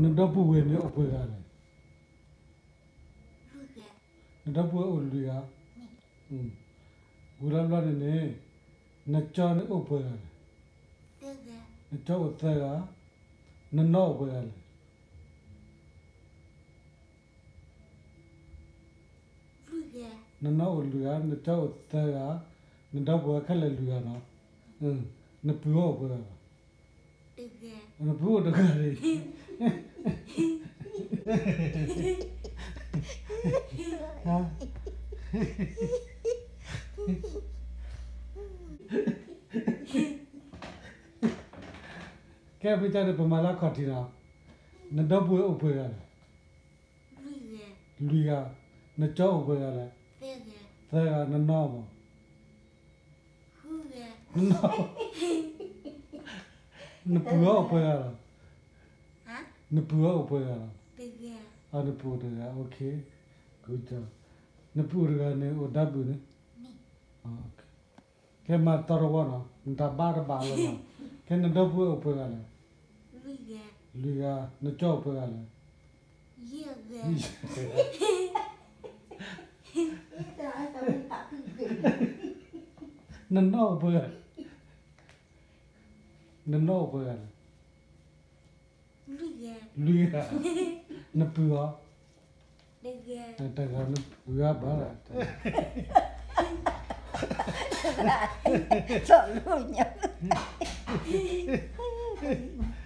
နဒီပုၢ်ဝဲၢ်န့ၣ်အိၣ်ပှဲၤဂၤလဲၣ်. နဒီပုၢ်ဝဲၢ်အိၣ်လွံၢ်ဂၤ. ဝံၤလီၤဘျီန့ၣ်န့ၣ် နကၠီန့ၣ်အိၣ်ပှဲၤဂၤလဲၣ်. နကၠီအိၣ်သၢဂၤ. နနီၢ်အိၣ်ပှဲၤဂၤလဲၣ်. နနီၢ်အိၣ်လွံၢ်ဂၤ, နကၠီအိၣ်သၢဂၤ, နဒီပုၢ်ဝဲၢ်ခဲလၢာ်လွံၢ်ဂၤနီၤ. နပုၢ်အိၣ်ပှဲၤဂၤလဲၣ်. နပုၢ်အိၣ်တဂၤန့ၣ်. ကဲ ဖဲတၢ်န့ၣ် ပမၤလၢခီၣ်ထံးနီၤ. နဒီပုၢ်ဝဲၢ်အိၣ်ပှဲၤဂၤလဲၣ်. လွံၢ်ဂၤ. နကၠီအိၣ်ပှဲၤဂၤလဲၣ်. သၢဂၤ. နနီၢ်မး. နနီၢ်, နပုၢ်အိၣ်ပှဲၤဂၤလီၤ. နပုၢ်အိၣ်ပှဲၤဂၤလီၤ. နပုၢ်အိၣ်တဂၤ, နပုၢ်အိၣ်တဂၤန့ၣ် အိၣ်ဒၣ်ဘုန့ၣ်. ကဲ မၤသီတဝီနီၤ, နတၢ်ဘါတဘၣ်လီၤနီၤ. ကဲ နဒီပုၢ်ဝဲၢ်အိၣ်ပှဲၤဂၤလဲၣ်. လွံၢ်ဂၤ. နကၠီအိၣ်ပှဲၤဂၤလဲၣ်. နနီၢ်အိၣ်ပှဲၤဂၤ, နနီၢ်အိၣ်ပှဲၤဂၤလဲၣ်. လွံၢ်ဂၤ. နပုၢ်အီၤ. တဂၤ. နပုၢ်ဂၤဘၣ်လီၤ. စီၤလိညါ.